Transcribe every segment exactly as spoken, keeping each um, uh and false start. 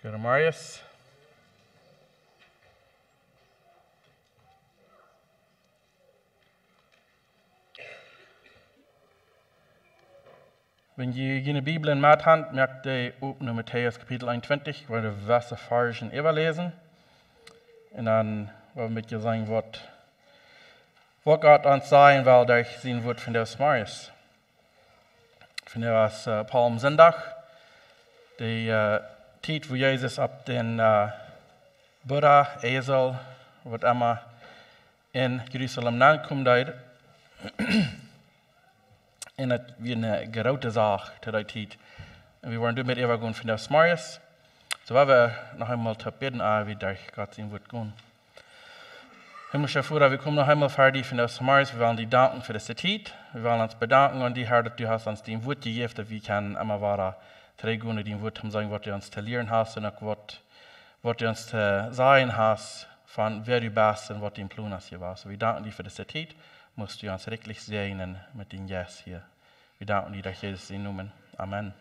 Derde Marius. Wan jie june Bibeln met han, moakt dee op no Matäus Kapitel eenuntwintich, wua wie de Varsch äwaläsen. Un dan woa wie met june sajen, waut, waut Gott ons sajen well derch sien Wuat vondoag zemorjes. Vondoag es, äh, Palmsindach, dee, äh, Tiet, wua Jesus opp dän, äh, Burra, Esel, waut emma, en Jerusalem aunkomen deed. Un daut wia eene groote Sach to dee Tiet. Un wie woaren doamet äwagonen vondoag zemorjes. Soo woa wie noch eemol toop bäden, ea wie derch Gott sien Wuat gonen. Himmlischa Voda, wie komen noch eemol ver die vondoag zemorjes. Wie wellen die danken fa dise Tiet. Wie wellen ons bedanken aun die, Herr, daut du hast ons dien Wuat jejäft, daut wie kjennen emma wada trigjgonen no dien Wuat, om to seenen, waut du ons to lieren hast un uk waut, waut du ons to sajen hast von wäa du best un waut dien Plon es hia wia. Wie danken die fa dise Tiet. Muchst du ons rikjlich säajnen met dienen Jeist hia. Wie danken die derch Jesus sienen Nomen. Amen.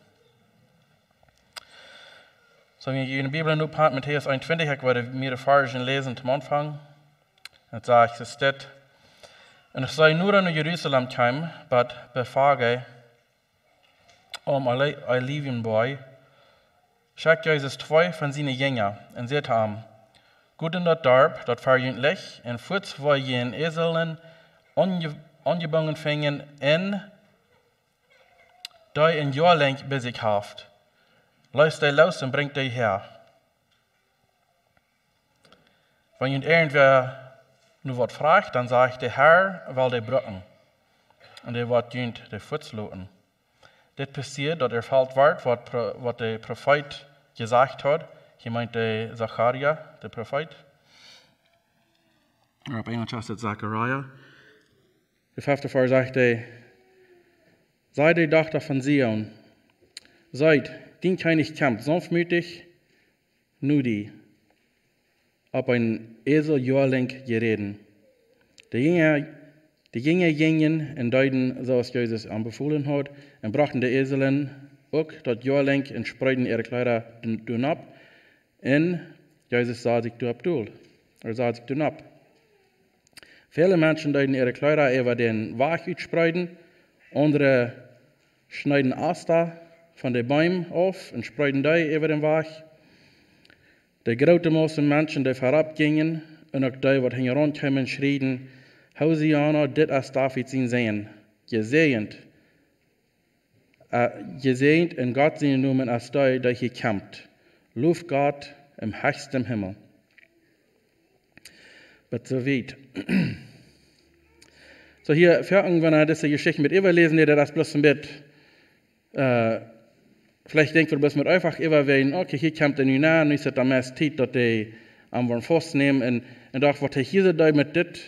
Soo, wan jie june Bibeln opphaben, Matäus eenuntwintich, ekj woa mea Varsch läsen toom Aunfank. Daut sajcht, es dit: Un aus see nu no Jerusalem kjeemen, bie Betfage aum Oli-, Olivenboajch, schekjt Jesus twee von siene Jinja un säd to an: Got en daut Darp, daut ver junt licht, un fuaz woa jie eenen Esel aunje-, aunjebungen finjen un dee een Joa lang bie sikj haft. Leest dee loos un brinjt dee häa. Wan junt irjentwäa nu waut fruacht, dan sajcht: De Herr well dee brucken, un hee woat junt dee fuaz loten. Dit passieed, daut erfelt wort, waut Pro-, waut de Profeet jesajcht haud. Hia meent hee Sacharia, de Profeet. Ooda opp Enjelsch es et Zechariah. De fefte Varsch sajcht hee: Saj de Dochta von Zion: Seet, dien Kjennich kjemt, saunftmootich, no die, opp een Esel, Joa lang jereden. De Jinja, de Jinja jinjen un deeden soo aus Jesus an befolen haud, un brochten de Esel uk daut Joa lang un spreeden äare Kjleeda d-, doaropp, un Jesus sad sikj doaropp dol, ooda sad sikj doaropp. Väle Menschen deeden äare Kjleeda äwa dän Wajch utspreeden, aundre schneeden Asta von de Beem auf un spreeden dee äwa dän Wajch. De groote Massen Menschen, dee verropp jinjen, un uk dee, waut hinjaraun kjeemen, schrieden: Hosianna, dit es David sien Sän. Jesäajent, äh, jesäajent en Gott sienen Nomen es dee, dee hia kjemt. Loft Gott em hechsten Himmel. Bat soo wiet. Soo, hia, fa irjentwäa, dee dise Jeschicht met äwaläsen, nä, daut es bloos een bät, äh, veleicht denkjt wie bloos met eefach äwa wäajen, okay, hia kjemt hee nu no, nu es et dan meist Tiet, daut dee am woaren faustnämen. Un, un doch, waut hee hia soo deed met dit,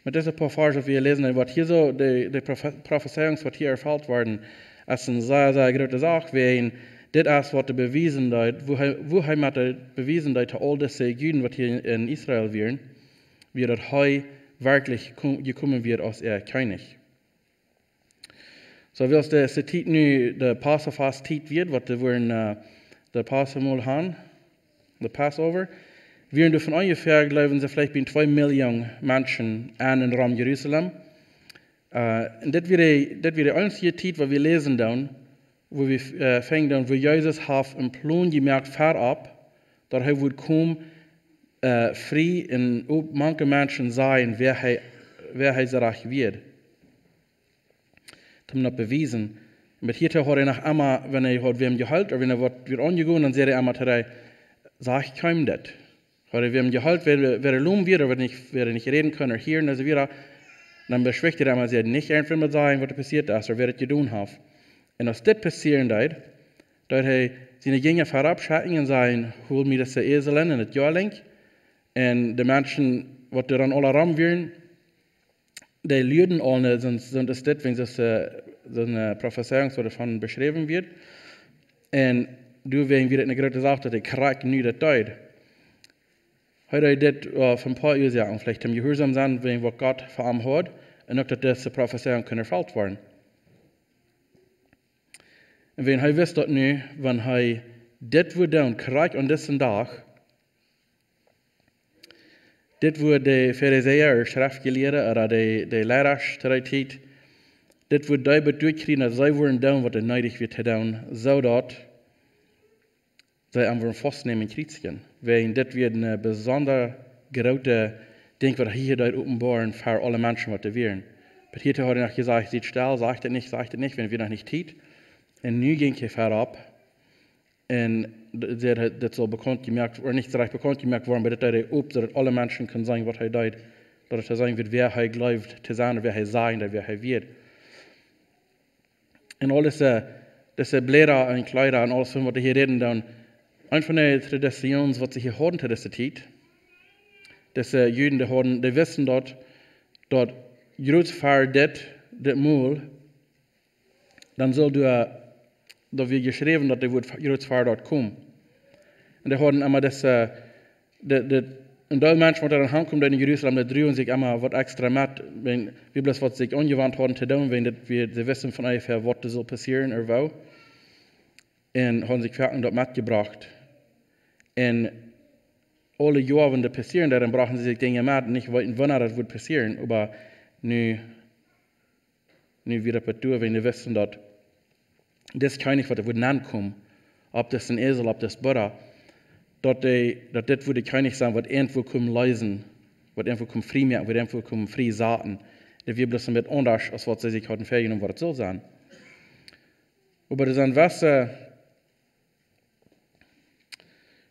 met dise poa Varsch, waut wie läsen, un waut hia soo, de, de Profe-, Profezeiungen, waut hia erfelt worden, es eene sea, sea groote Sach, wäajen dit es, waut hee bewiesen deed, woo hee, woo hee met de bewiesen deed to aul dise Juden, waut hia en Israel wieren, woo daut hee werkjlich ko-, jekomen wia aus äa Kjennich. Soo, wiels de, de Tiet nu de Passafast Tiet wia, waut wie woaren, äh, de Passamahl han, de Passover, wieren doa von onjefäa, jleewen see, veleicht bie twee Million Menschen aun un rom Jerusalem. Äh, un dit wia de, dit wia de eensje Tiet, waut wie läsen doonen, wua wie, äh, finjen doonen, wua Jesus haft een Plon jemoakt verropp, daut hee wudd komen, äh, frie un opp mank Menschen sajen, wäa hee, wäa hee werkjlich wia. Toom daut bewiesen. Oba hia haud hee noch emma, wan hee haud wäm jeheelt, ooda wan hee waut wia aunjegonen, dan säd hee emma to dee: Sajcht kjeenem dit. Haud hee wäm jeheelt, wäa, wäa lom wia, ooda nich, wäa nich räden kunn ooda hieren, un soo wieda, dan beschwicht hee emma, säd: Nich irjentwäm sajen, waut doa passieet es, ooda wäa daut jedonen haft. Un aus dit passieren deed, deed hee siene Jinja verropp schekjen un sajen: Hol mie dise Esel un daut Joa lang. Un de Menschen, waut doa dan aula rom wieren, dee luaden aul, nä, soont, soont es dit, wan see, äh, soone, äh, Profezeiungen, waut doavon beschräwen wort. Un doawäajen wia et eene groote Sach, daut hee krakjt nu daut deed. Hee deed dit, äh, fa een poa Uasoaken, veleicht toom jehuarsom sennen, wäajen waut Gott fa am haud, un uk daut dise Profezeiungen kunnen erfelt woaren. Un wan hee wist daut nu, wan hee dit wudd doonen, krakjt aun disen Dach, dit wudd de Farisäa, Schreftjelieede, ooda de, de Liera to dee Tiet, dit wudd dee bediet kjrieen, daut see wudden doonen, waut doa needich wia to doonen, soo daut see am wudden faustnämen un kjriezjen. Wäajen dit wia een besonda grootet Dinkj, waut hee deed openboaren fa aule Menschen, waut doa wieren. Bat hia haud hee noch jesajcht: "Siet stell, sajcht et nich, sajcht et nich, wäajen et wia noch nich Tiet." Un nu jinkj hee wieda opp. Un d-, dit, dit saul bekaunt jemoakt, ooda nich rajcht bekaunt jemoakt woaren, oba dit deed hee op, soo daut aule Menschen kunnen seenen, waut hee deed. Daut et to seenen wia, wäa hee jleewd to sennen, wäa hee säd, wäa hee wia. Un aul dise, dise Bläda un Kjleeda un aules, von waut hee hia räden deed, eent von de Traditionen, waut see hia hauden to dise Tiet, dise Juden, dee hauden, dee wisten daut, daut jrods ver dit, dit Mol, dan sull doa, daut wia jeschräwen, daut dee wudd jrods ver daut komen. Un dee hauden emma dise, de, de, een Deel Menschen, waut doa aunkomen, dee en Jerusalem, dee druagen sikj emma waut extra met, wäajen, woo bloos waut see sikj aunjewant hauden to doonen, wäajen dit wia, see wisten von onjefäa, waut doa sull passieren, ooda woo. Un hauden sikj foaken daut metjebrocht. Un aule Joa, wan daut passieren deed, dan brochten see sikj Dinja met, nich weeten, wanea daut wudd passieren, oba nu, nu wia daut doa, wäajen see wisten, daut dis Kjennich, waut doa wudd aunkomen, opp disen Esel, opp dis Burra, daut dee, daut dit wudd de Kjennich sennen, waut irjentwoo kaun leesen, waut irjentwoo kaun frie moaken, waut irjentwoo kaun frie saten. Daut wia bloos een bät aundasch, aus waut see sikj hauden väajenomen, waut et sull sennen. Oba doa sent wesse,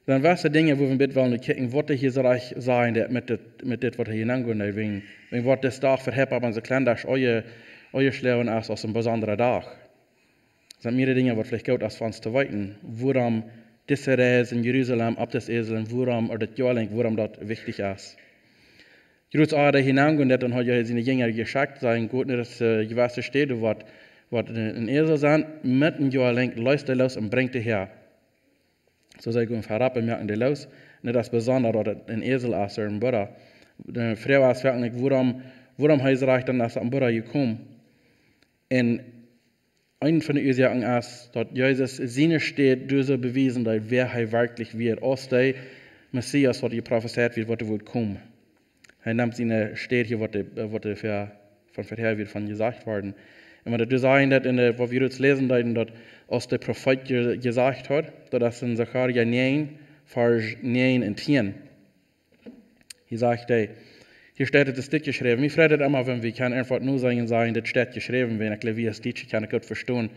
doa sent wesse Dinja, wua wie een bät wellen kjikjen, waut hee hia soo rajcht sajcht, daut met dit, met dit, waut hee hia aunjeit, wäajen, wäajen waut dis Dach fa Hip-Hop un soo kjlien daut oje, oje schlauwen es aus een besondra Dach. Sent mearere Dinja, waut veleicht goot es fa ons to weeten, wuarom dise Reis en Jerusalem opp dän Esel un wuarom, ooda daut Joa lang, wuarom daut wichtich es. Jrods ea hee hingonen deed, dan haud hee siene Jinja jeschekjt, säd: "Got no dise, äh, jewesse Städ, waut, waut een, een Esel sent, met een Joa lang, leest dee loos un brinjt dee häa." Soo see gonen verropp un moaken dee loos. Un daut es besonda, daut et een Esel es, ooda een Burra. De Froag es werkjlich, wuarom, wuarom hee sajcht dan, daut es een Burra jekomen. Un eent von de Uasoaken es, daut Jesus siene Städ doa soo bewiesen deed, wäa hee werkjlich wia, aus de Messias, waut jeprofezeit wia, waut doa wudd komen. Hee nemt siene Städ hia, waut doa, äh, waut doa ver-, von verhäa wia von jesajcht worden. Un wan daut doa sajcht, daut en de, waut wie jrods läsen deeden, daut aus de Profeet je-, jesajcht haud, daut es en Sacharja näajen, Varsch näajen un tieen. Hia sajcht hee, hia steit et, es dit jeschräwen. Mie freit et emma, wan wie kjennen irjentwaut nu sajen, sajen, dit steit jeschräwen, wan ekj jleew, wie aus Dietsche kjennen goot vestonen.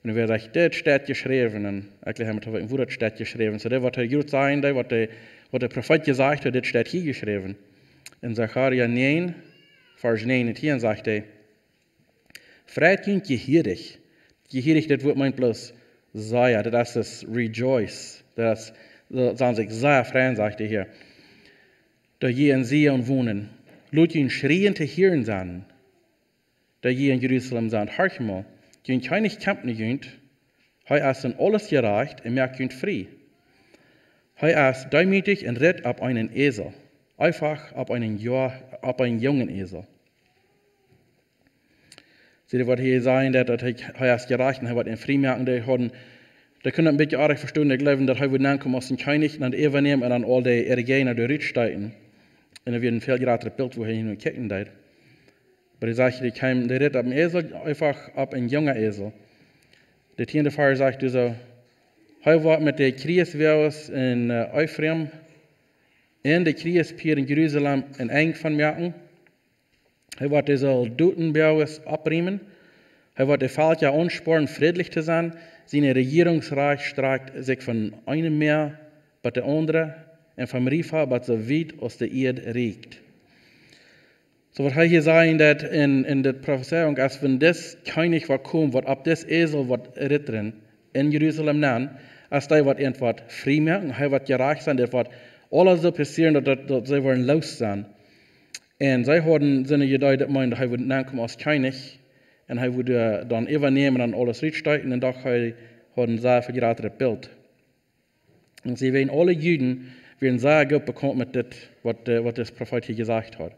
Wan wäa sajcht, dit steit jeschräwen, un ekj jleew, hee mott weeten, woo daut steit jeschräwen. Soo, daut waut hee jrods säd, daut waut de, waut de Profeet jesajcht haud, dit steit hia jeschräwen. En Sacharja näajen, Varsch näajen un tieen sajcht hee: "Freit junt jehierich." Jehierich, daut Wuat meent bloos sea, daut es daut rejoice. Daut es, daut saul sikj sea freien, sajcht hee hia. "Daut jie en Zion wonen. Lot jun Schrieen to hieren sennen, daut jie en Jerusalem sent. Horcht mol, jun Kjennich kjemt no junt. Hee es en aules jerajcht un moakt junt frie. Hee es deemootich un ritt opp eenen Esel, eefach opp eenen Jo-, opp eenen jungen Esel." See, waut hee säd, daut, daut hee, hee es jerajcht un hee woat an frie moaken. Dee hauden, dee kunnen daut een bät oajch vestonen, dee jleewden, daut hee wudd aunkomen aus een Kjennich un dan äwanämen un dan aul dee äare Jäajna doa rutstoten. Un daut wia een väl jratret Bilt, wua hee no kjikjen deed. Oba hee sajcht, dee kjeem, dee ritt opp een Esel, eefach opp een jungen Esel. De tieende Varsch sajcht doa soo: "Hee woat met de Kjrieeswoages en, äh, Efraim un de Kjrieespieed en Jerusalem een Enj von moaken. Hee woat de Soldotenboages oppriemen. Hee woat de Velkja aunspornen, frädlich to sennen. Sien Rejierungsrikj strakjt sikj von eene Mäa bat de aundre un vom Riefa bat soo wiet aus de Ieed rieekjt." Soo waut hee hia säd, daut en, en de Profezeiunk, aus wan dis Kjennich woat komen, waut opp dis Esel woat ritten, en Jerusalem nenn, aus dee woat irjentwaut frie moaken, hee woat jerajcht sennen, daut woat aules soo passieren, daut, daut, daut see woaren loos sennen. Un see hauden siene Jedanken, daut meent, hee wudd aunkomen aus Kjennich, un hee wudd, äh, dan äwanämen un aules rutstoten, un doch hee haud een sea vejratret Bilt. Un see wieren, aule Juden wieren sea goot bekaunt met dit, waut, äh, waut de Profeet hia jesajcht haud.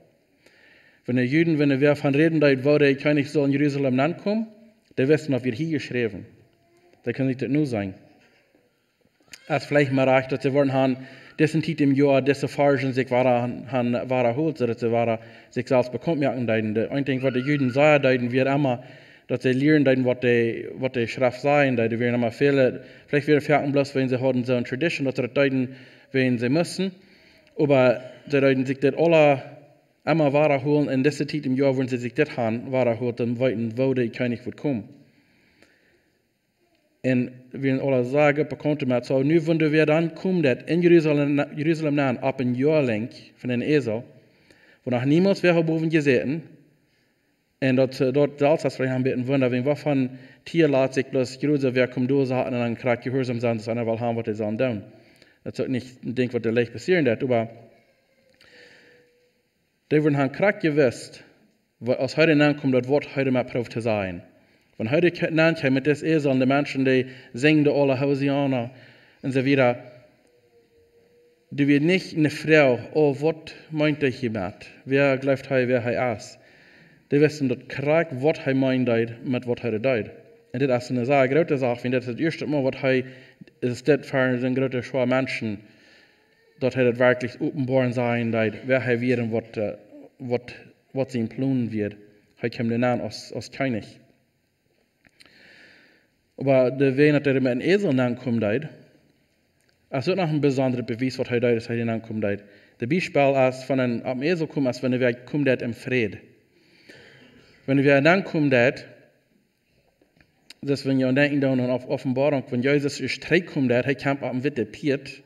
Wan de Juden, wan wäa von räden deed, woo de Kjennich sull en Jerusalem aunkomen, dee wisten, daut wia hia jeschräwen. Dee kunnen sikj daut nu sajen. es veleicht mea rajcht, daut see wudden han, dise Tiet em Joa, dise Varschen sikj wada han, han wada holt, soo daut see wada sikj selfst bekaunt moaken deeden. De eent Dinkj, waut de Juden sea deeden, wia emma, daut see lieren deeden, waut de, waut de Schreft sajen deed. Doa wieren emma väle, veleicht wia daut foaken bloos, wäajen see hauden soone Tradition, daut see daut deeden, wäajen see musten. Oba see deeden sikj dit aula emma wada holen, en dise Tiet em Joa, wua see sikj dit han wada holen, dan weeten, woo de Kjennich woat komen. Un wie aula sajen, bekaunt doamet, soo, nu, wan wie dan komen, daut en Jerusalem, Jerusalem nenn, opp een Joa lang von een Esel, wua noch niemols wäa haud bowen jesäten, un daut, äh, daut selfst, aus wie han bät een Wunda, wäajen waut fa Tia lat sikj bloos Jerusalem, wäa kjemt doa saten un dan krakjt jehuarsom sennen, daut eena well han, waut hee saul doonen. Daut es uk nich een Dinkj, waut doa leicht passieren deed, oba dee wudden han krakjt jewist, wa-, aus hee doa nenn kjeem, daut waut hee doamet proowd to sajen. Wan hee doa ke-, nenn kjeem met dis Esel un de Menschen, dee sinjen doa aule Hosianna un soo wieda. Dee wia nich ne Froag, oh, waut meent dee hia met? Wäa jleeft hee, wäa hee es? Dee wisten daut krakjt, waut hee meenen deed met waut hee doa deed. Un dit es ne sea groote Sach, wiels dit es daut ieeschte Mol, waut hee, es dit fa soone groote Schoa Menschen, daut hee daut werkjlich openboaren sajen deed, wäa hee wia un waut, äh, waut, waut sien Plon wia. Hee kjeem doa nenn aus, aus Kjennich. Oba de Wajch, daut hee met een Esel nenn kjeem deed, es uk noch een besondra Bewies, waut hee deed, aus hee nenn kjeem deed. De Biespel es von een opp een Esel komen, es wan wäa kjeem deed em Fräd. Wan wäa nenn kjeem deed, daut wan jie aun denkjen doonen aun Opp-, Openboarunk, wan Jesus ieescht trigjkjemt, daut hee kjemt opp een wittet Pieet,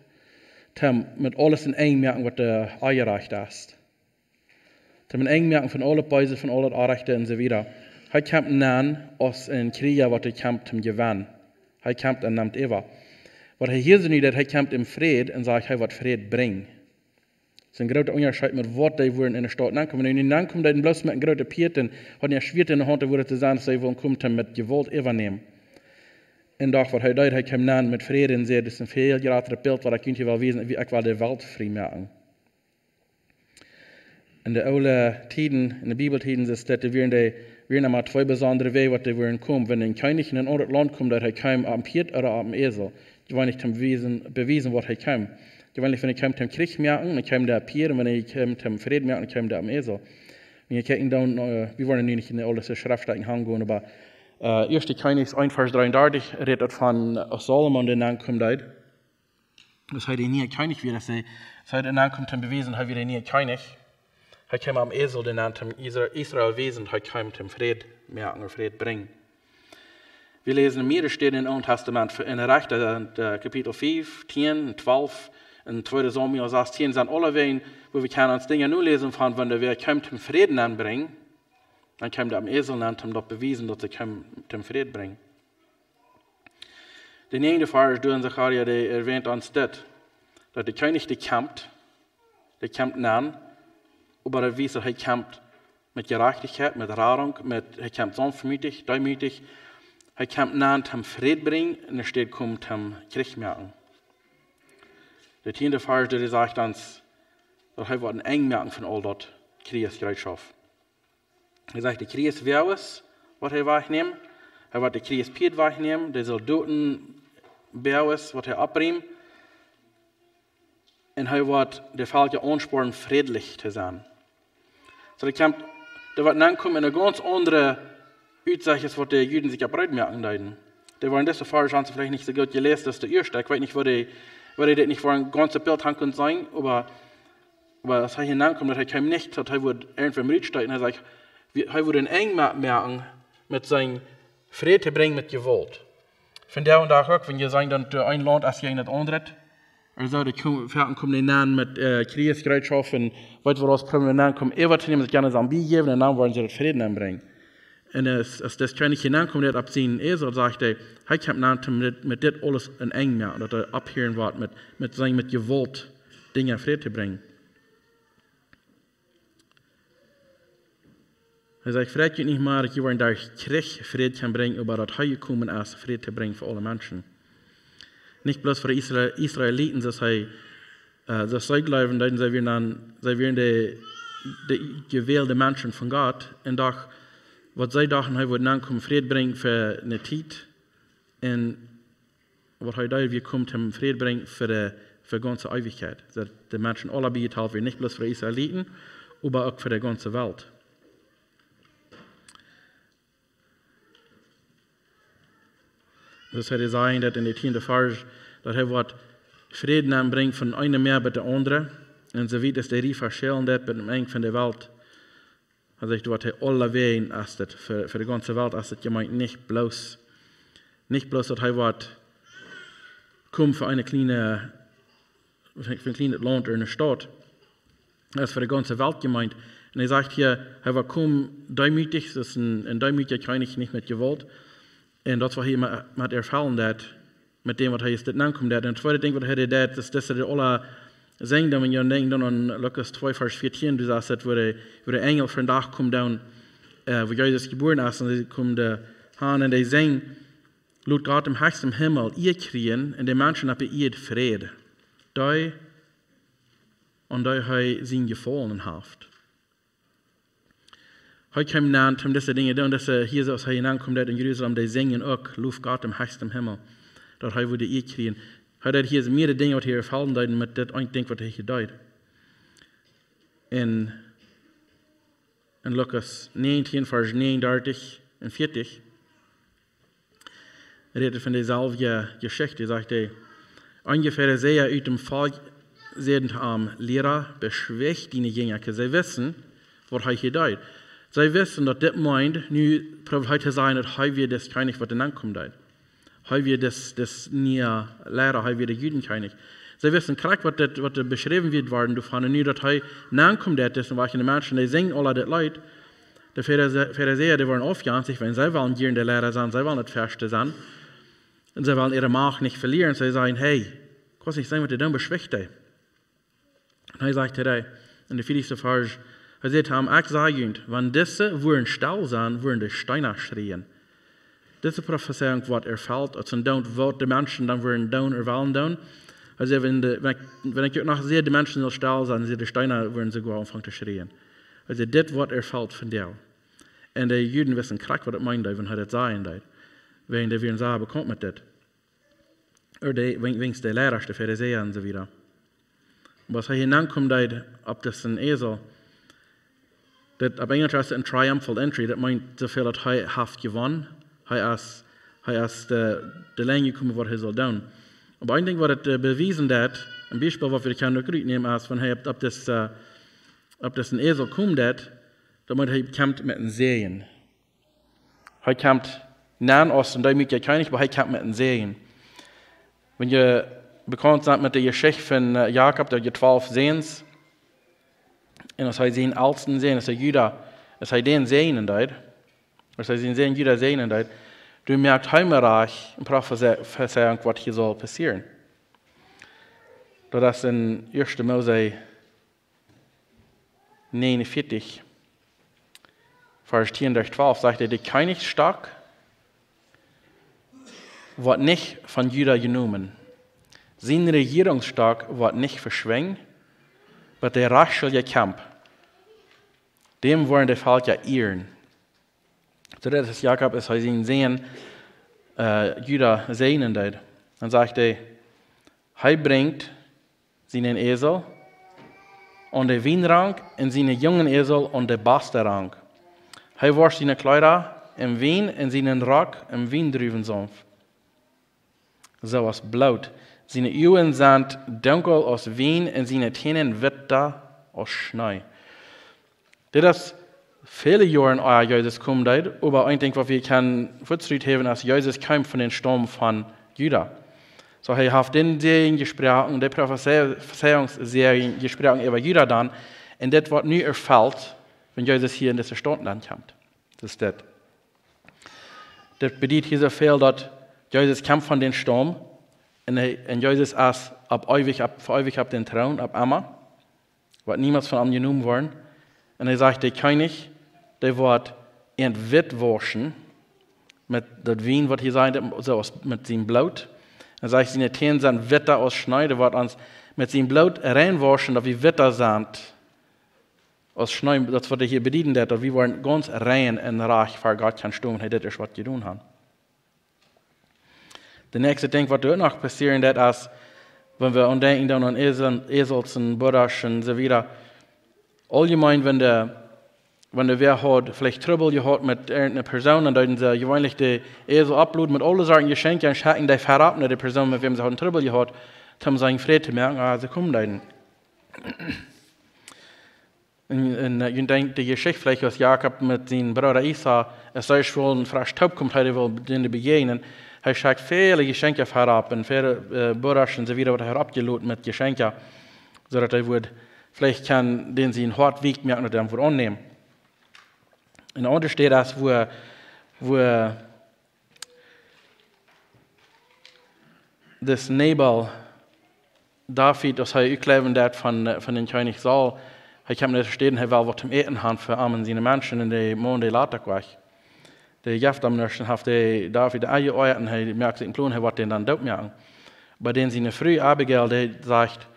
toom met aules en Enj moaken, waut doa aunjerajcht es. Toom en Enj moaken von aul daut Beese, von aul daut Orrajchte un soo wieda. Hee kjemt nenn aus een Kjrieja, waut hee kjemt toom jewennen. Hee kjemt un nemt äwa. Waut hee hia soo nu deit, hee kjemt em Fräd un sajcht, hee woat Fräd brinjen. Daut es een groota Unjascheet met waut dee wudden en de Staut nenkomen. Un dee nenkomen, dee hauden bloos met een grootet Pieet un hauden een Schwieet en de Haunt, dee wudden to sajen, see wudden komen, met Jewault äwanämen. Un doch, waut hee deed, hee kjeem nenn met Fräd un säd, daut es een väl jratret Bilt, waut ekj junt hia well wiesen, woo ekj well de Welt frie moaken. En de oole Tieden, en de Bibeltieden, es daut, doa wieren dee, wieren emma twee besondre Wäaj, waut dee wudden komen. Wan een Kjennich en een aundret Launt kjeem, daut hee kjeem opp een Pieet ooda opp een Esel. Dee wia nich toom bewiesen, bewiesen, waut hee kjeem. Dee wia nich, wan hee kjeem toom Kjrich moaken, dan kjeem dee opp Pieet, un wan hee kjeem toom Fräd moaken, dan kjeem dee opp een Esel. Wan jie kjikjen dan, äh, wie woaren nu nich en de aule Schreft hangonen, oba, äh, ieeschte Kjennichs eent Varsch dreeundartich rät daut von, äh, Salomo, dee nenn kjeem deed. Daut hee de niea Kjennich wia, daut hee, daut hee doa nenn kjeem toom bewiesen, hee wia de niea Kjennich. Hee kjeem opp een Esel, dee nenn toom Isra-, Israel wiesen, hee kjeem toom Fräd moaken ooda Fräd brinjen. Wie läsen en mearere Städen em Oolen Tastament, en Rechta, äh, Kapitel fief, tieen, twalf, en tweede Samuel sastieen, sent aule Wäaj, wua wie kjennen ons Dinja noläsen von, wan wäa kjeem toom Fräd nenn brinjen, dan kjeem dee opp een Esel nenn, om daut bewiesen, daut hee kjeem toom Fräd brinjen. De näajende Varsch doa en Sacharja, dee erwähnt ons dit, daut de Kjennich, dee kjemt, dee kjemt nenn, oba daut wiest, daut hee kjemt met Jerajchtichkjeit, met Radunk, met, hee kjemt saunftmootich, deemootich, hee kjemt nenn toom Fräd brinjen, un enne Städ kjemt toom Kjrich moaken. De tieende Varsch, dee sajcht ons, daut hee woat en Enj moaken von aul daut Kjrichsjereetschoft. Hee sajcht, de Kjrichswoages woat hee wajchnämen. Hee woat de Kjrichspieed wajchnämen, de Soldotenwoages woat hee oprieemen. Un hee woat de Velkja aunspornen, frädlich to sennen. Soo, dee kjemt, dee woat nenkomen en eene gaunz aundre Utsecht, aus waut de Juden sikj opp reed moaken deeden. Dee wieren dise Varsch, haben see veleicht nich soo goot jeläst aus de ieeschte. Ekj weet nich, woo dee, woo dee dit nich fa een gaunzet Bilt haben kunnen seenen, oba Oba aus hee hia aunkomen, daut hee kjeem nich, daut hee wudd irjentwäm rutsteeten. Hee sajcht, wie-, hee wudd en Enj ma-, moaken met sien Fräd to brinjen met Jewault. Vondoag dän Dach uk, wan jie seenen, daut een Launt es jäajen daut aundre. Aulsoo, dee kome, foaken kome dee aun met, äh, Kjrichsjereetschoft un weet waut, aus Proowen aunkomen, äwa to nämen, sikj aun de Sambie jäwen un dan woaren see daut Fräd aunbrinjen. Un aus, aus dis Kjennich hia aunkomen deed opp sienen Esel, sajcht hee, hee kjemt aun, om dit, met dit aules en Enj moaken, daut hee opphieren woat met, met sien, met Jewault Dinja Fräd to brinjen. Hee sajcht, freit junt nich mea, daut jie woaren derch Kjrich Fräd kjennen brinjen, oba daut hee jekomen es, Fräd to brinjen fa aule Menschen. Nich bloos fa de Isra-, Israeliten, soo aus hee, äh, soo aus see jleewen, daut see wieren dan, see wieren de, de jewälde Menschen von Gott. Un doch, waut see dochten, hee wudd aunkomen, Fräd brinjen fa eene Tiet. Un Waut hee deed, wia komen Fräd brinjen fa de, fa gaunze Eewichkjeit. Daut de Menschen aula bie jehoolen wieren, nich bloos fa de Israeliten, oba uk fa de gaunze Welt. Daut hee säd daut en de tieende Varsch, daut hee woat Fräd nenbrinjen von eene Mäa bat de aundre. Un soo wiet aus de Riefa schälen deed bat aum Enj von de Welt. Hee sajcht, woat hee aulawäajen es daut, fa, fa de gaunze Welt es daut jemeent, nich bloos, nich bloos daut hee woat komen fa eene kjliene, fa een kjlienet Launt ooda eene Staut. Daut es fa de gaunze Welt jemeent. Un hee sajcht hia, hee woat komen deemootich, daut es een, een deemootja Kjennich, nich met Jewault. Un daut es waut hee met, met erfellen deed, met däm waut hee es dit nokomen deed. Un daut tweede Dinkj waut hee deed, es daut hee aule Senj, wan wie denkjen dan aun Lukas twee Varsch vieetieen, du sajchst daut, wua de, wua de Enjel vondoag komen dan, äh, wua Jesus jebuaren es, un see komen doa han un dee sinjen, lot Gott em hechsten Himmel Ea kjrieen un de Menschen opp de Ieed Fräd, dee aun dee hee sien Jefaulen haft. Hee kjeem nenn, om dise Dinja to doonen, daut hee hia, soo aus hee nokomen deed en Jerusalem, dee sinjen uk, loft Gott em hechsten Himmel, daut hee wudd Ea kjrieen. Hee deed hia mearere Dinja waut hia erfellen deeden met dit eene Dinkj waut hee hia deed. En, en Lukas näajentieen, Varsch näajenundartich un vieetich, rät hee von deeselwje Jeschicht, sajcht hee, eenje Farisäa ut däm Volkj säden to am: Liera, beschwicht diene Jinja. Kjikj, see wisten, waut hee hia deed. See wisten, daut dit meent, nu proowd hee to sajen, daut hee wia dis Kjennich waut nokomen deed. Hee wia dis, dis niea Liera, hee wia de Judenkjennich. See wisten krakjt, waut dit, waut doa beschräwen wort, doavon, un nu daut hee nokomen deed, dis, un waut de Menschen, dee sinjen aula dit Leet, de Farisa-, Farisäa, dee wieren aufjenstich, wiels see wullen jieren de Liera sennen, see wullen daut Ieeschte sennen. Un see wullen äare Macht nich velieren. See säden: Hey, ekj kaun nich seenen, waut dee doonen, beschwicht dee. Un hee sajcht hia, en de vieetichste Varsch, hee sajcht to am: Ekj saj junt, wan dise wudden stell sennen, wudden de Steena schrieen. Dise Profezeiunk woat erfelt, aus see doonen, waut de Menschen dan wudden doonen ooda wellen doonen. Hee sajcht, wan de, wan ekj, wan ekj uk noch saj, de Menschen sellen stell sennen, sellen de Steena wudden soogoa aunfangen to schrieen. Hee sajcht, dit woat erfelt vondoag. Un de Juden wisten krakjt, waut daut meend, wan hee daut sajen deed. Wiels dee wieren sea bekaunt met dit. Ooda dee, wiels, wiels de Liera, de Farisäa un soo wieda. Oba aus hee hia nokomen deed opp disen Esel, daut opp Enjlisch es een triumphal entry, daut meent soo väl daut hee haft jewonnen. Hee es, hee es de, de Lenj jekomen, waut hee saul doonen. Oba een Dinkj, waut daut, äh, bewiesen deed, een Biespel, waut wie kjennen uk rutnämen, es, wan hee opp, opp dis, äh, opp disen Esel komen deed, dan meent hee kjemt met een Säajen. Hee kjemt nenn aus een deemootja Kjennich, oba hee kjemt met een Säajen. Wan jie bekaunt sent met de Jeschicht von, äh, Jakob, dee haud twalf Säns. Un aus hee sienen elsten Sän, aus hee Juda, aus hee dän säajnen deed, aus hee sienen Sän Juda säajnen deed, doa moakt hee mau rajcht eene Profezeiunk, waut hia saul passieren. Daut es en ieeschte Mose näajenunvieetich, Varsch tieen derch twalf, sajcht hee: De Kjennichsstock woat nich von Juda jenomen, sien Rejierungsstock woat nich veschwinjen, bat de rajchtschuldje kjemt. Däm woaren de Velkja ieren. Soo daut es Jakob, aus hee sienen Sän, äh, Juda säajnen deed. Dan sajcht hee: Hee brinjt sienen Esel aun de Wienrank un sienen jungen Esel aun de baste Rank. Hee woascht siene Kjleeda em Wien un sienen Rock em Wiendruwensauf. Soo aus Bloot. Siene Uagen sent dunkel aus Wien un siene Tänen witta aus Schnee. Dit es väle Joaren ea Jesus kjeem deed, oba een Dinkj, waut wie kjennen fuaz rut häwen, es, Jesus kjeem von dän Staum von Juda. Soo, hee haft dän Säajen jesproaken, de Profezeiungssäajen jesproaken äwa Juda dan, un dit woat nu erfelt, wan Jesus hia en dise Staut dan kjemt. Daut es dit. Dit bediet hia soo väl, daut Jesus kjemt von dän Staum, un hee, un Jesus es opp eewich, opp, fa eewich opp dän Troon, opp emma, woat niemols von am jenomen woaren. Un hee sajcht, de Kjennich, dee woat an witt wauschen met daut Wien, waut hee säd, soo aus met sien Bloot. Un sajcht, siene Tänen sent witta aus Schnee, dee woat ons met sien Bloot reinwauschen, daut wie witta sent aus Schnee. Daut es, waut hee hia bedieden deed, daut wie woaren gaunz rein un rajcht ver Gott kjennen stonen, hee dit es, waut jedonen haft. De näakjste Dinkj, waut doa noch passieren deit, es, wan wie aun denkjen dan aun Esels, Esels un Burrasch un soo wieda. Auljemeen, wan de, wan de wäa haud veleicht Trubbel jehaut met eene Persoon, dan deeden see jeweenlich dän Esel opploden met aule Sorten Jeschenkja un schekjten dee wieda no de Persoon, met wäm see hauden Trubbel jehaut, om sienen Fräd to moaken, ah, see komen dan. Un, un, äh, jie denkjen de Jeschicht veleicht, aus Jakob met sienen Brooda Esau, aus see schwoll fresch toopkomen, hee well dän bejäajnen. Hee schekjt väle Jeschenkja wieda un väle, äh, Burrasch un soo wieda, waut hee haud oppjeloden met Jeschenkja, soo daut hee wudd veleicht kjennen dän sien Hoat weekj moaken, daut hee dän wudd aunnämen. Un aundasch es daut, wua, wua dis Nabal, David, aus hee utjleewen deed von, äh, von dän Kjennich Saul, hee kjeem no de Städ, hee well waut to äten haben fa am un siene Menschen, un de Maun, dee lat daut wajch. Dee jeft am nuscht, un haft dee David aunjeoajat un hee moakt sikj een Plon, hee woat dän dan doot moaken. Oba dän siene Fru Abigail, dee sajcht,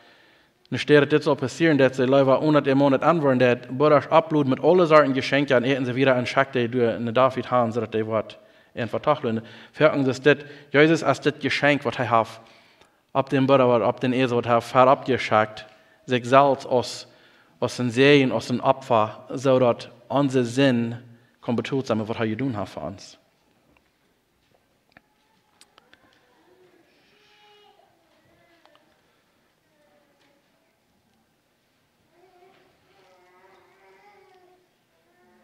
enne Städ daut dit saul passieren, daut see leewa onen dän Maun daut aunwoaren, daut Burrasch opploden met aule Sorten Jeschenkja un Äten un soo wieda un schekjt dee no David han, soo daut dee woat eenfach tachlun. Foaken es dit, Jesus es dit Jeschenkj, waut hee haft, opp dän Burra, waut opp dän Esel, waut hee haft oppjeschekjt, sikj selfst aus, aus een Säajen, aus een Opfa, soo daut onse Sind kaun betolt sennen, waut hee jedonen haft fa ons.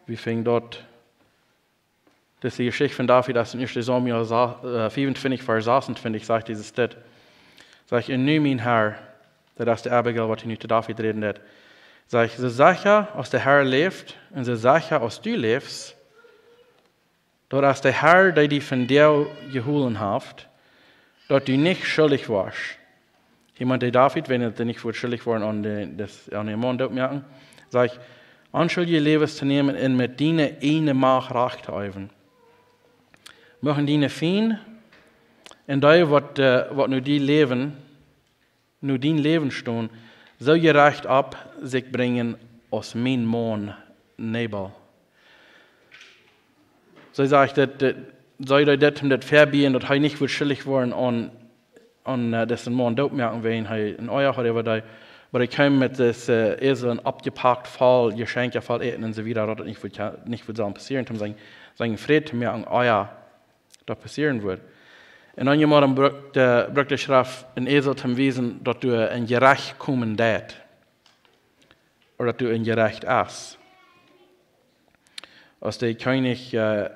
Wie finjen daut, daut es de Jeschicht von David, aus en ieeschte Samuel sa-, äh, fiefuntwintich, Varsch sasuntwintich sajcht, dit es dit. Sajcht: "Un nu, mien Herr", daut es de Abigail, waut hia nu to David räden deed. Sajcht: "Soo secha aus de Herr läft un soo secha aus du läfst, daut es de Herr, dee die von doa jeholen haft, daut du nich schuldich woascht." Hia meent hee David, wan hee nich wudd schuldich woaren aun de, daut, aun dän Maun doot moaken. Sajcht: "Onschuldje Läwes to nämen un met diene ieejne Macht Rajcht to äwen. Muchten diene Fiend un dee, waut, äh, waut no die läwen, no dien Läwen stonen, soo jerajcht opp sikj brinjen aus mien Maun Nabal." See sajcht daut, daut, see deed dit, om daut to vebieejen, daut hee nich wudd schuldich woaren aun, aun, äh, disen Maun doot moaken, wan hee een Oaja haud äwa dee. Oba hee kjeem met disen, äh, Esel oppjepakt, voll Jeschenkja, voll Äten un soo wieda, daut daut nich wudd, nich wudd sellen passieren, om sienen, sienen Fräd to moaken, ea daut passieren wudd. Un dan jemaunt brukt, äh, brukt de Schreft een Esel, om to wiesen, daut doa een Jerecht komen deed. Ooda daut doa een Jerecht es. Aus de Kjennich, äh,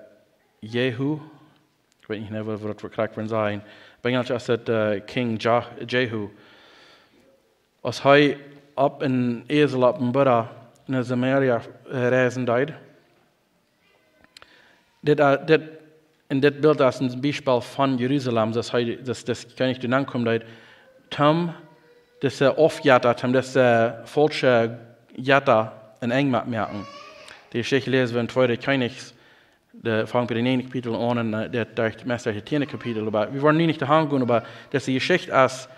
Jehu, ekj weet nich, woo, woo daut krakjt woat sennen. Opp Enjelsch es daut, äh, King Ja-, Jehu. Aus hee opp een Esel, opp een Burra no Samaria, äh, reisen deed. Dit, äh, dit, en dit Bilt es een Biespel von Jerusalem, daut hee, daut, daut Kjennich doa aunkomen deed, om dise Aufjetta, om dise faulsche Jetta een Enj met moaken. De Jeschicht läsen wie en Tweede Kjennichs, de, fangt bie daut näajende Kapitel aun un, äh, daut derch, meist derch daut tieende Kapitel, oba wie woaren nu nich doahan gonen, oba dise Jeschicht es,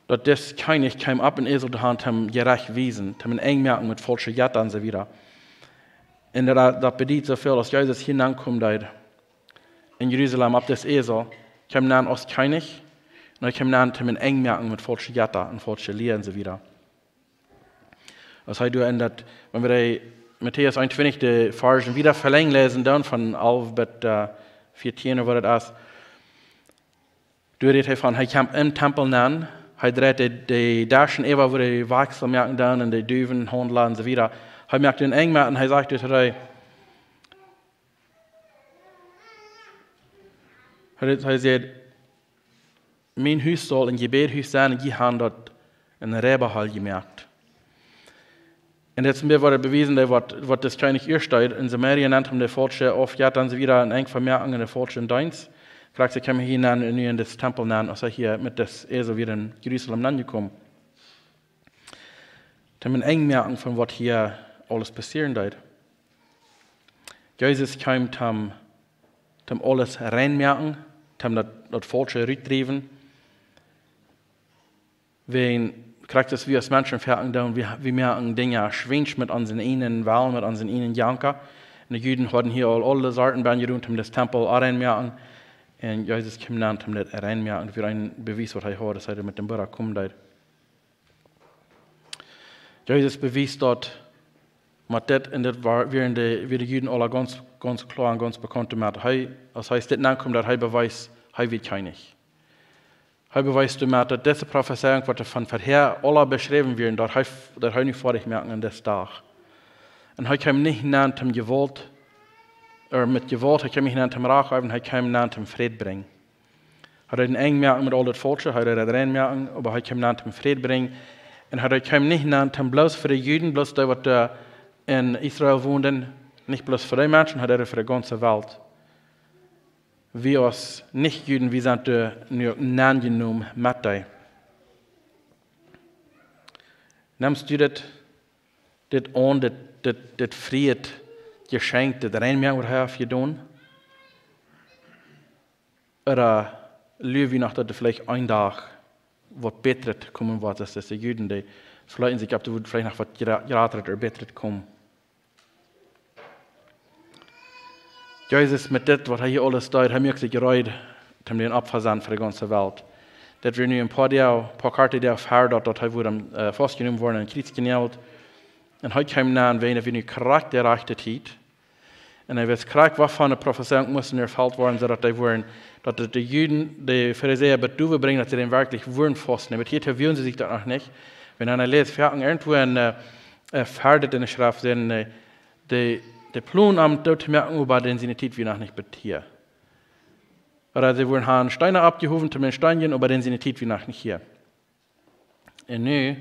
daut dis Kjennich kjeem opp een Esel doahan, om Jerecht wiesen, om een Enj moaken met faulsche Jetta un soo wieda. Un daut, daut bediet soo väl, aus Jesus hia aunkomen deed en Jerusalem opp dis Esel, kjeem aun aus Kjennich, un hee kjeem aun om een Enj moaken met faulsche Jetta un faulsche Lia un soo wieda. Aus hee doa en daut, wan wie de Matäus eenuntwintich, de Varschen wieda velenjd läsen, dan von alf bat, äh, vieetieen, woo daut es, doa rät hee von, hee kjemt em Tempel nenn, hee dreit de, de Deschen äwa, wua de Wajchsel moaken dan un de Duwen haundlen un soo wieda. Hee moakt een Enj met un hee sajcht doa, hee, hee, hee sajcht: "Mien Hus saul een Jebädhus sennen un jie haben daut een Reibaholl jemoakt." Un dit es een bät waut bewiesen, daut waut, waut dis Kjennich ea deed, en Samaria nant hee de faulsche Aufjetta un soo wieda een Enj moaken un de faulsche Deenst. Krakjt soo kjeem hee hia aun un nu en dis Tempel aun, aus hee hia met dis Esel wia en Jerusalem aunjekomen. Om een Enj moaken von waut hia aules passieren deed. Jesus kjeem om, om aules rein moaken, om daut, daut Faulsche rutdriewen. Wan, krakjt aus wie aus Menschen foaken doonen, wie, wie moaken Dinja schwiensch met onsen eenen Wellen, met onsen eenen Janka. Un de Juden hauden hia aul aule Sorten bie jedonen, om dis Tempel rein moaken. Un Jesus kjeem nenn om dit rein to moaken. Daut wia een Bewies, waut hee haud, daut hee met dän Buddha komen deed. Jesus bewiest daut, met dit un dit wia, wieren de, wieren de Juden aula gaunz, gaunz kloa un gaunz bekaunt doamet. Hee, aus hee dit nennkomen deed, hee bewiest, hee wia Kjennich. Hee bewiest doamet, daut dise Profezeiunk, waut von verhäa aula beschräwen wieren, daut hee, daut hee nu foadich moaken aun disen Dach. Un hee kjeem nich nenn om Jewault, ooda met Jewault, hee kjeem nich nenn om Rach äwen, hee kjeem nenn om Fräd brinjen. Hee deed een Enj moaken met aul daut Faulsche, hee deed daut rein moaken, oba hee kjeem nenn om Fräd brinjen. Un hee deed, kjeem nich nenn om bloos fa de Juden, bloos dee, waut doa en Israel wonden, nich bloos fa dee Menschen, hee deed fa de gaunze Welt. Wie aus Nich-Juden, wie sent doa nu uk nenjenomen met dee. Nemst du dit, dit aun, dit, dit, dit frie Jeschenkj, dit rein moaken, waut hee haft jedonen? Ooda lua wie noch, daut doa veleicht een Dach waut Bätret komen woat, aus dise Juden, dee veleeten sikj opp, doa woat veleicht noch waut jra-, jratret ooda Bätret komen. Jesus met dit, waut hee hia aules deed, hee muak sikj reed, om dän Opfa sennen fa de gaunze Welt. Daut wia nu een poa Doag, poa korte Doag ver daut, daut hee wort, äh, faustjenomen worden un aum Kjriez jenäajelt. Un hee kjeem nenn, wiels et wia nu krakjt de rajchte Tiet. Un hee wist krakjt, waut fa eene Profezeiunk must erfelt woaren, soo daut dee wudden, daut de, de Juden, de Farisäa, bat doa brinjen, daut see dän werkjlich wudden faustnämen. Oba hia wisten see sikj daut noch nich. Wan eena läst, wie haben irjentwua een, äh, äh, ver dit enne Schreft seenen, äh, de, de Plon om doot to moaken, oba dän siene Tiet wia noch nich bat hia. Ooda see wudden haben Steena oppjehowen, om am to steenjen, oba dän siene Tiet wia noch nich hia. Un nu,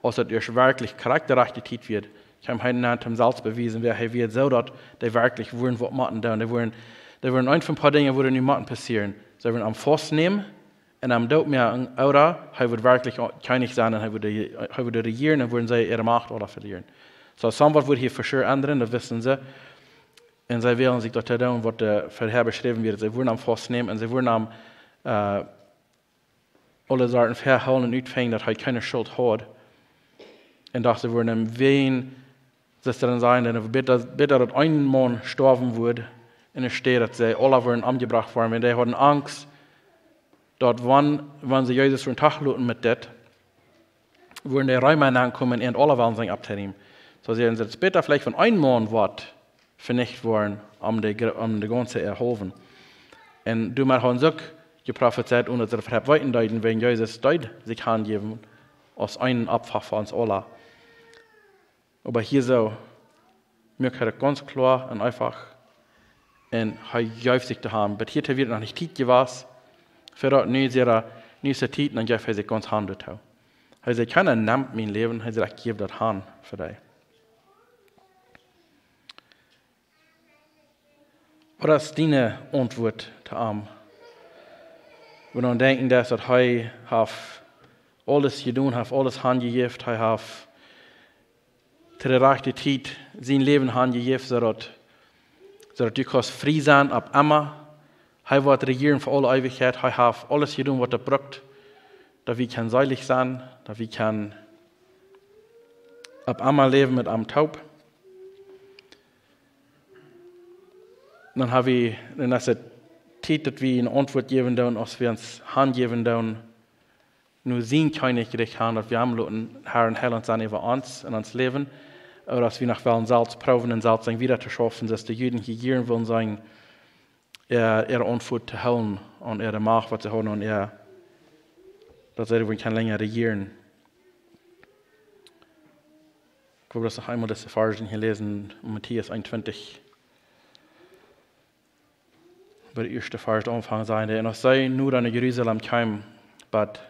aus et ieescht werkjlich krakjt de rajchte Tiet wia, kjeem hee nenn om sikj selfst bewiesen, wäa hee wia, soo daut dee werkjlich wudden waut motten doonen. Dee wudden, dee wudden, een von een poa Dinja wudden nu motten passieren. See wudden am faustnämen un am doot moaken, ooda hee wudd werkjlich Kjennich sennen un hee wudd, hee wudd rejieren un wudden see äare Macht aula velieren. Soo, somewhat wudd hia for sure endren, daut wisten see. Un see wullen sikj daut doonen, waut doa verhäa beschräwen wia. See wudden am faustnämen un see wudden am, äh, aule Sorten vehoolen un utfinjen, daut hee kjeene Schult haud. Un daut see wudden am wäajen, soo to sajen, dan bäta, bäta daut een Maun stoawen wudd, enne Städ daut see aula wudden omjebrocht woaren. Un dee hauden Angst, daut wan, wan see Jesus wudden trigj loten met dit, wudden de Reema aunkomen un aule wellen sennen opptonämen. Soo säden see, daut es bäta veleicht, wan een Maun woat venicht woaren, om de gr-, om de gaunze Ieed. Un doamet hauden see uk jeprofezeit, onen daut see daut weeten deeden, wäajen Jesus deed sikj hanjäwen aus een Opfa fa ons aula. Oba hia soo, muak hee daut gaunz kloa un eenfach. Un hee jeef sikj doa han. Bat hia wia et noch nich Tiet jewast. Fa daut nu es et, nu es de Tiet, dan jeef hee sikj gaunz han doatoo. Hee säd: "Kjeena nemt mien Läwen", hee säd, "ekj jäw daut han fa die." Waut es diene Auntwuat to am? Wan wie denkjen, daut, daut hee haft aules jedonen, haft aules hanjejäft, hee haft to de rajchte Tiet sien Läwen hanjejäft, soo daut, soo daut du kaust frie sennen opp emma. Hee woat rejieren fa aule Eewichkjeit. Hee haft aules jedonen, waut et brukt, daut wie kjennen seelich sennen, daut wie kjennen opp emma läwen met am toop. Dan ha wie, dan es et Tiet, daut wie eene Auntwuat jäwen doonen, aus wie ons hanjäwen doonen, nu sien Kjennichrikj han, daut wie am loten Herr un Heilaunt sennen äwa ons un ons Läwen, ooda aus wie noch wellen selfst proowen un selfst sennen wieda to schaufen, soo aus de Juden hia jieren wullen sennen, äa, äare Auntwuat to hoolen aun äare Macht, waut see hauden aun äa, daut see wudden kjennen lenja rejieren. Ekj well bloos noch eemol dise Varsch hia läsen, Matäus eenuntwintich. Bie de ieeschte Varsch aunfangen, sajcht et: "Un aus see nu no Jerusalem kjeemen, bat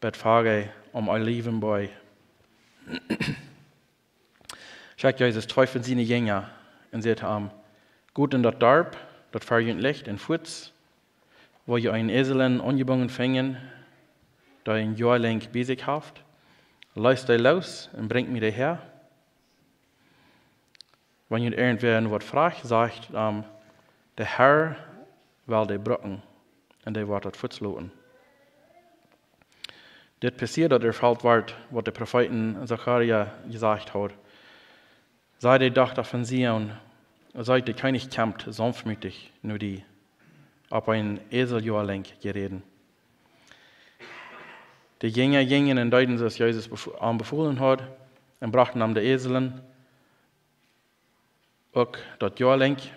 Betfage aum Olivenboajch, schekjt Jesus twee von siene Jinja un säd to an: Got en daut Darp, daut ver junt licht, un fuats, woa jie eenen Esel aunjebungen finjen, dee een Joa lenj bie sikj haft, leest dee loos un brinjt mie dee häa. Wan junt irjentwäa waut fruach, sajcht am: De Herr well dee brucken, un dee woat daut fuats loten." Dit passieed, daut erfelt wort, waut de Profeet Sacharja jesajcht haud: "See, de Dochta von Zion, see, de Kjennich kjemt saunftmootich no die. opp een Esel Joa lenkj jeräden. De Jinja jinjen un deeden soo aus Jesus bef-, an befolen haud, un brochten am de Eselen, uk daut Joa lenkj,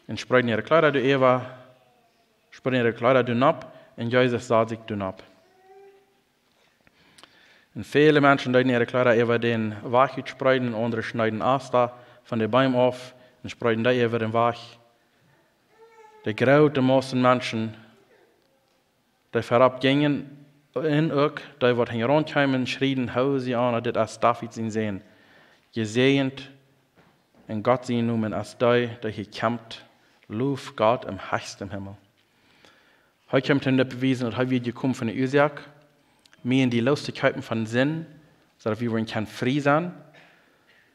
un spreeden äare Kjleeda doaräwa, spreeden äare Kjleeda doa nopp, un Jesus sad sikj doa nopp. Un väle Menschen deeden äare Kjleeda äwa dän Wajch utspreeden, un aundre schneeden Asta von de Beem auf un spreeden dee äwa dän Wajch. De groote Massen Menschen, dee verropp jinjen, un uk dee, waut hinjaraun kjeemen, schrieden: "Hosianna, dit es David sien Sän. Jesäajent en Gott sienen Nomen es dee, dee hia kjemt. Low Gott em hechsten Himmel." Hee kjeem toom dit bewiesen, daut hee wia jekomen fa eene Uasoak, mie un die loos to kjeepen von Sind, soo daut wie woaren kjennen frie sennen.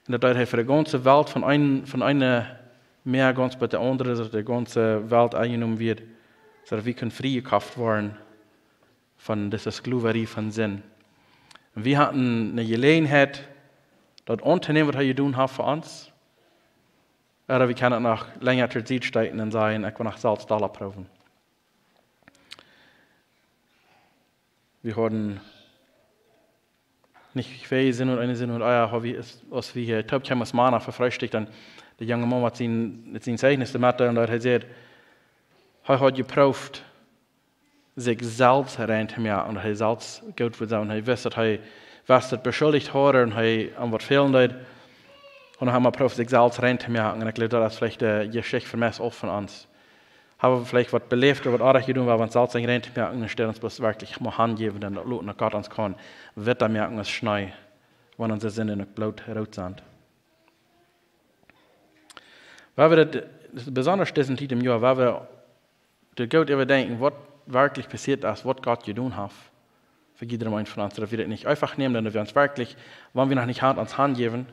Un daut deed hee fa de gaunze Welt, von een, von eene Mäa gaunz bat de aundre, soo daut de gaunze Welt enjenomen wort, soo daut wie kunnen frie jekoft woaren von dise Sklowarie von Sind. Un wie hauden eene Jeläajenheit, daut auntonämen, waut hee jedonen haft fa ons. Ooda wie kjennen noch lenja to Sied stoten un sajen: "Ekj well noch selfst dolla proowen." Wie hauden nich väl Sind un eene Sind un, ah jo, ha wie, es, aus wie hia toop kjeemen aus Mana fa Freestikj, dan de junge Maun, waut sien, sien Zeichnis doamet, un daut hee säd, hee haud jeprooft, sikj selfst rein to moaken, un daut hee selfst goot wudd sennen. Hee wist, daut hee, wist, daut beschuldicht haud un hee am waut fälen deed. Un hee haud jeprooft, sikj selfst rein to moaken. Un ekj jleew, daut es veleicht de Jeschicht fa mie uk von ons. Hab wie veleicht waut beläft ooda waut oajch jedonen, wua wie ons selfst rein to moaken, un enne Städ ons bloos werkjlich mol hanjäwen, dan daut loten, daut Gott ons kaun witta moaken aus Schnee, wan onse Sinden uk bloot root sent. Wua wie daut, besonda dise Tiet em Joa, wua wie doa goot äwadenkjen, waut werkjlich passieet es, waut Gott jedonen haft fa jieda eenen von ons, daut wie daut nich eefach nämen, dan daut wie ons werkjlich, wan wie noch nich han, ons hanjäwen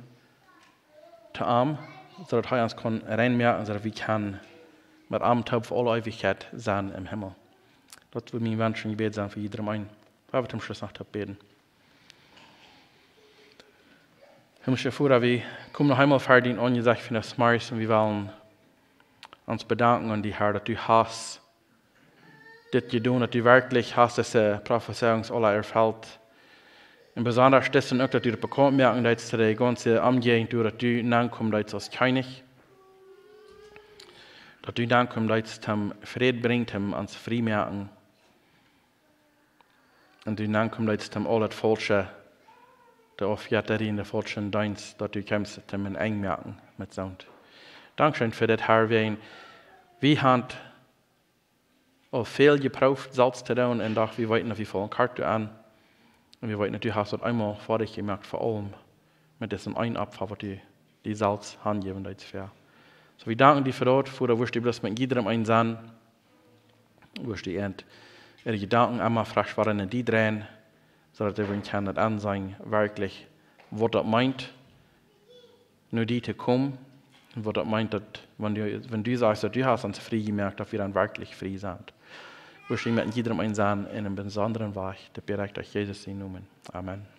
to am, soo daut hee ons kaun rein moaken, soo daut wie kjennen met am toop fa aule Eewichkjeit sennen em Himmel. Daut wudd mien Wunsch un Jebäd sennen fa jieda eenen. Lot ons toom Schluss noch toop bäden. Himlischa Voda, wie komen noch eemol ver dien Aunjesecht vondoag zemorjes un wie wellen ons bedanken aun die, Herr, daut du hast dit jedonen, daut du werkjlich hast dise Profezeiungen aula erfelt. Un besonda dit dan uk, daut du daut bekaunt moaken deetst to de gaunze Omjäajent, daut du nokomen deetst aus Kjennich. Daut du nokomen deetst toom Fräd brinjen, toom ons frie moaken. Un du nokomen deetst toom aul daut faulsche, de Aufjettarie un de faulschen Deenst, daut du kjeemst toom een Enj moaken met soont. Dankscheen fa dit, Herr, wäajen wie han aul väl jeprooft selfst to doonen un doch wie weeten, daut wie faulen kort doaraun. Un wie weeten, daut du hast daut eemol foadich jemoakt fa aulem met disen eenen Opfa, waut du die selfst hanjäwen deetst fa. Soo, wie danken die fa daut, Voda, wurscht du bloos met jieda eenen sennen, wurscht du äant äare Jedanken emma fresch woaren en die dreien, soo daut wie kjennen daut enseenen, werkjlich, waut daut meent, no die to komen, un waut daut meent, daut, wan du, wan du sajchst, daut du hast ons frie jemoakt, daut wie dan werkjlich frie sent. Wurscht du met jieda eenen sennen en een besondren Wajch, daut bäd ekj derch Jesus sienen Nomen. Amen.